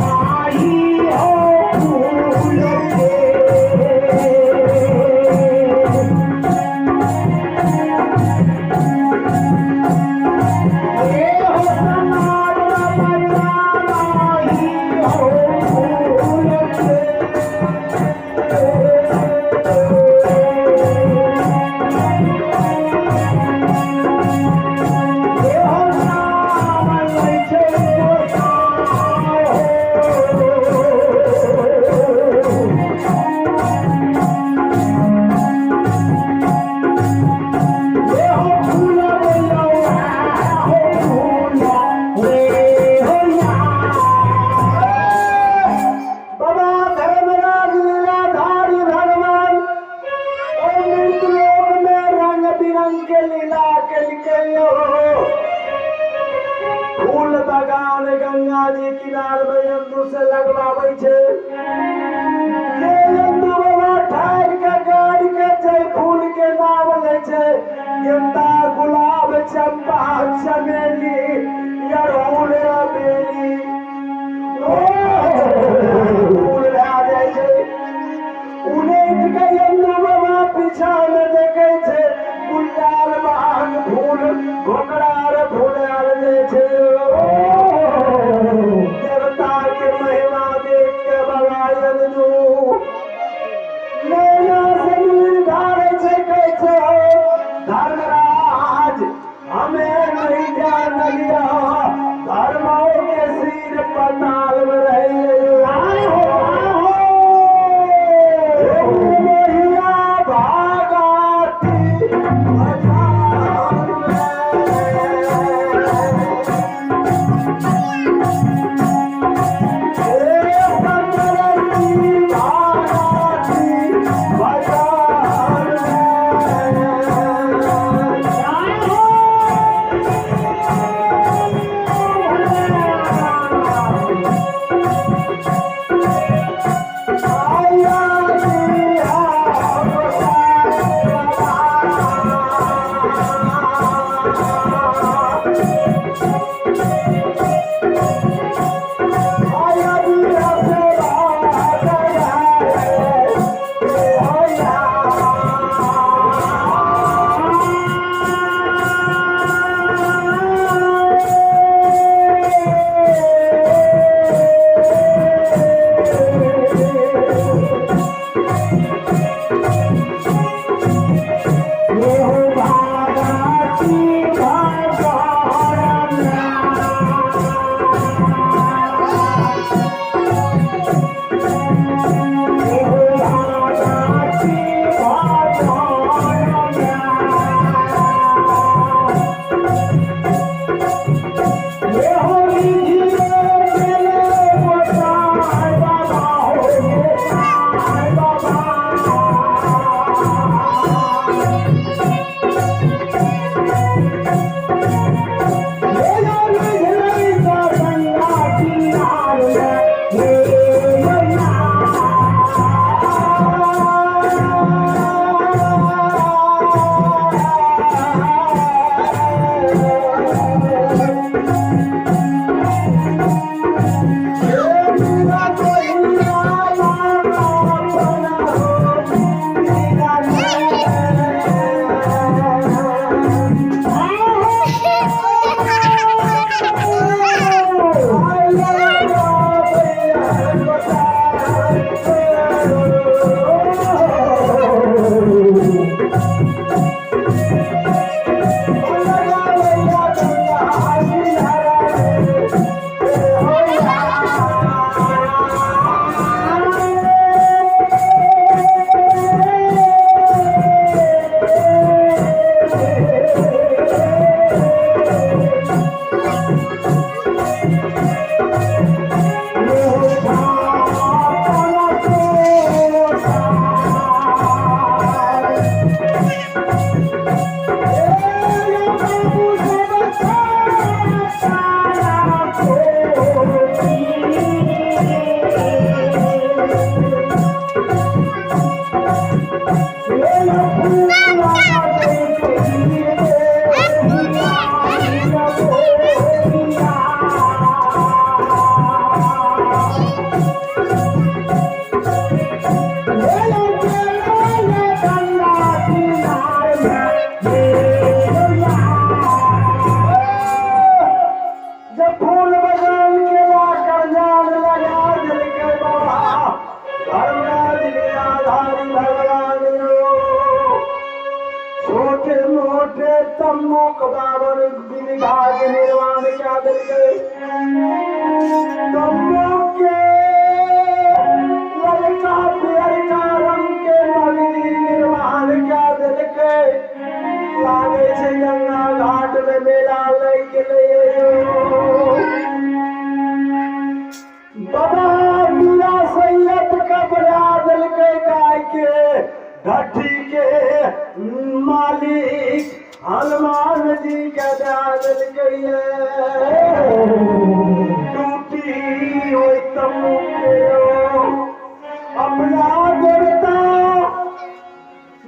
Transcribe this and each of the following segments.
नाही हो फूल के। ए हो समाज मैया नाही हो फूल के। ए हो नाम लै छै गोसाई हो। ए हो फूल मैया हो फूल रे हो या। बाबा धर्मराज लीलाधारी भगवान ओ मृतलोक में रंग बिरंग के लीला केलकै हो। फूल बगान गंगा जी किनार में यंदू से लगवाबै छै। जे यंदू बाबा ठाढ़ के गाड़ के जय फूल के नाम लै छै, गेंदा गुलाब चंपा चमेली अड़हुल बेली ओ फूल भए जाइ छै। उलटि के यंदू बाबा पीछा में देखै छै, गुलजार बाग फूल घोकरा रे फूल आयल जाइ छै। देवता के महिमा देख के बाबा यंदू नैना से नीर ढारै छै, कहै छै धर्मराज हमें नहीं जान लिया, धर्मों के सिर पताल में रहे। आए हो मैया भागाती बाजार में। ए समरती भागाती बाजार में। आया दिया आया दिया सेवा हनुमान जी के दए देलकै टूटी ओहि तम्बू के अपना देवता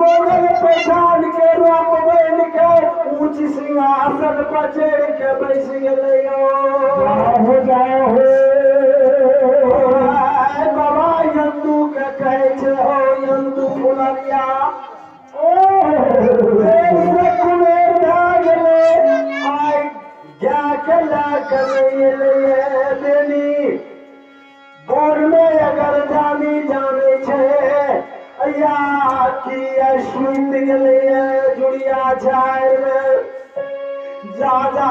मोगल पहचान के रूप बन के ऊंच सिंहासन पर चढ़ के बैस गेलै। हो जाओ हो। आय बाबा यंदू के कहै छै, हो यंदू फुलरिया, से कुबेर भए गेलै, आइ गाय के लए के नहि एलैये बेनी। बोरमे अगर जानी जानै छै या की आइ सुति गेलैये जुड़िया झाड़िमे। जा जा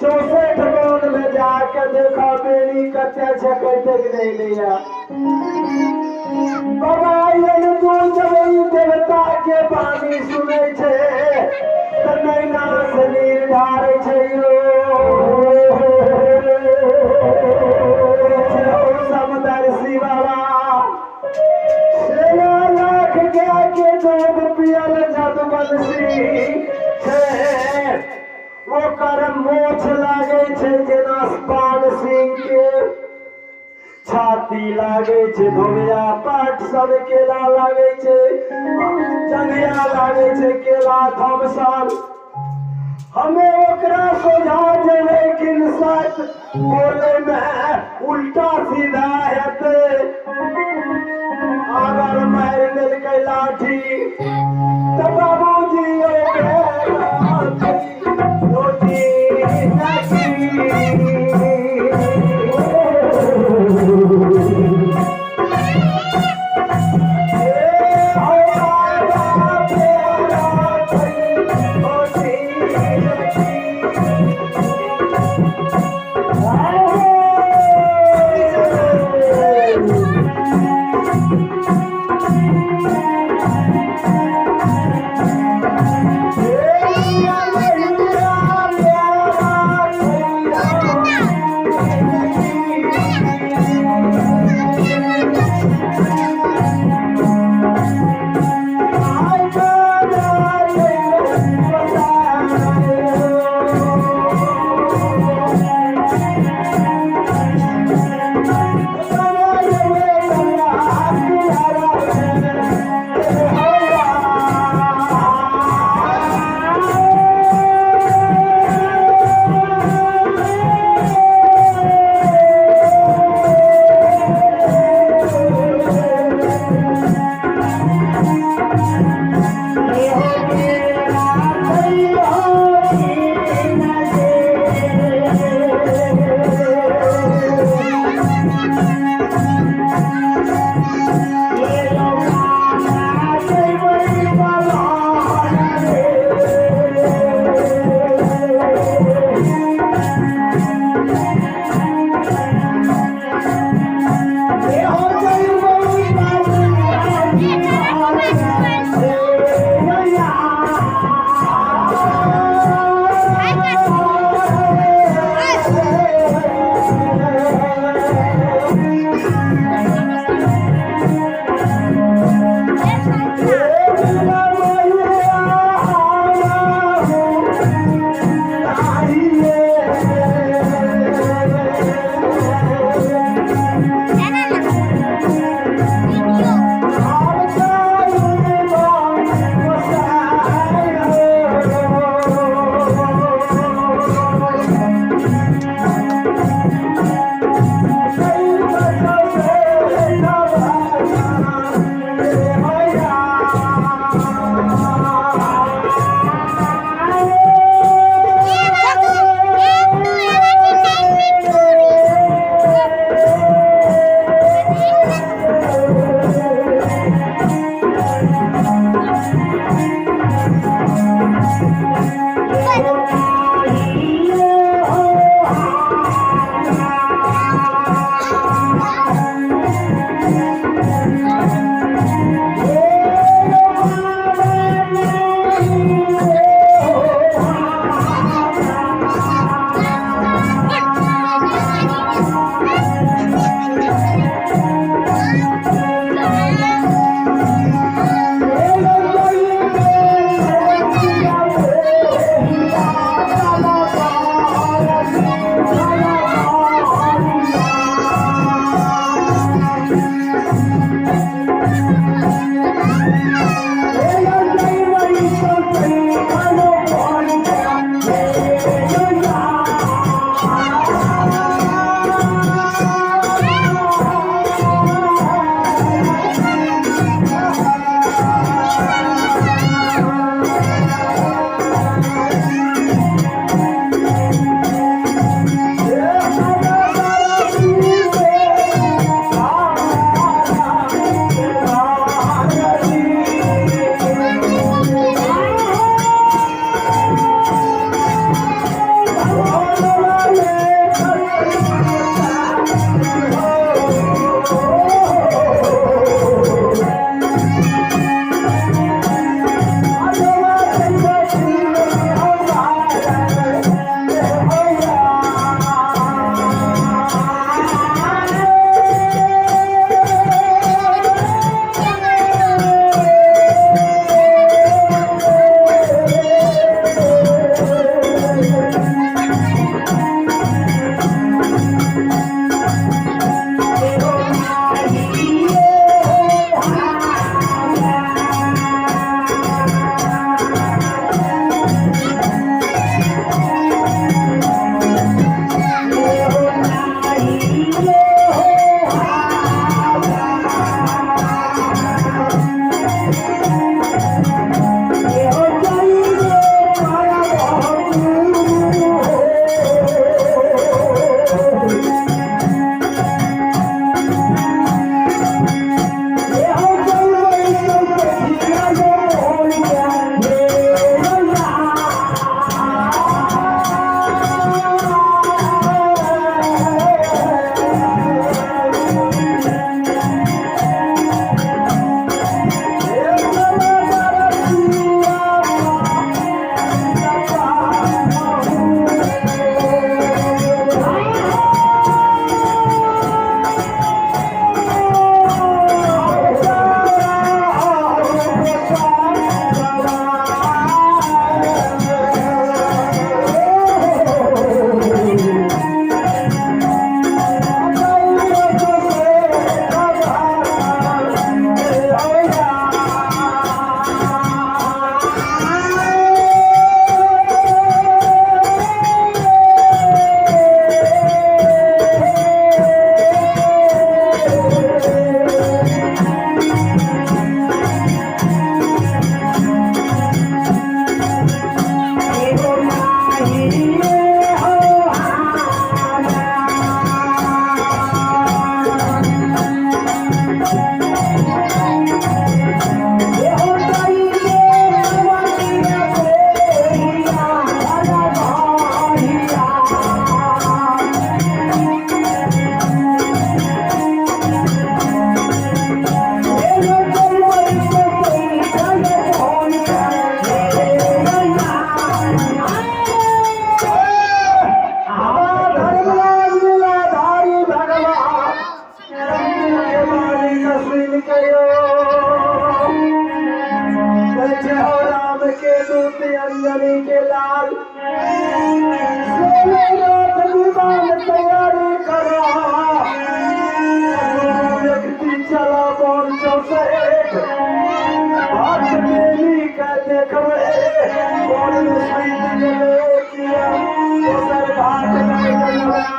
64 वन में जाके देखो बेनी कते छै, कतेक नहि एलैये। बाबा यदु जब ई देवता के वाणी सुनै छै तऽ नैना से नीर ढारै छै यो। समदर्शी बाबा सेना लाख गाय के दूध पियल जदुवंशी छै, ओकर मोछ लागै छै जेना पान सिंह के, छाती लागै छै धोबिया पाट सन, केला लागै छै जंघिया लागै छै केला थमसन। हमे ओकरा सोझा जेबै किन सच बोले में उल्टा सीधा हेतै। अगर मारि देलकै लाठी तऽ बाबूजी रोटी।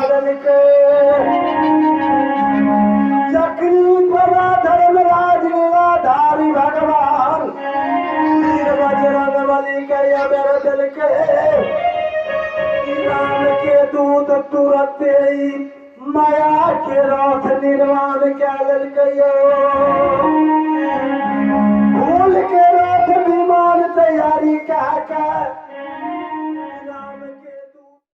देलकै। जखनी बाबा धर्मराज लीलाधारी भगवान वीर बजरंग बली के अबर देलकै, राम के दूत तुरते ही माया के रथ निर्माण कए लेलकै। फूल के रथ विमान तैयारी कए के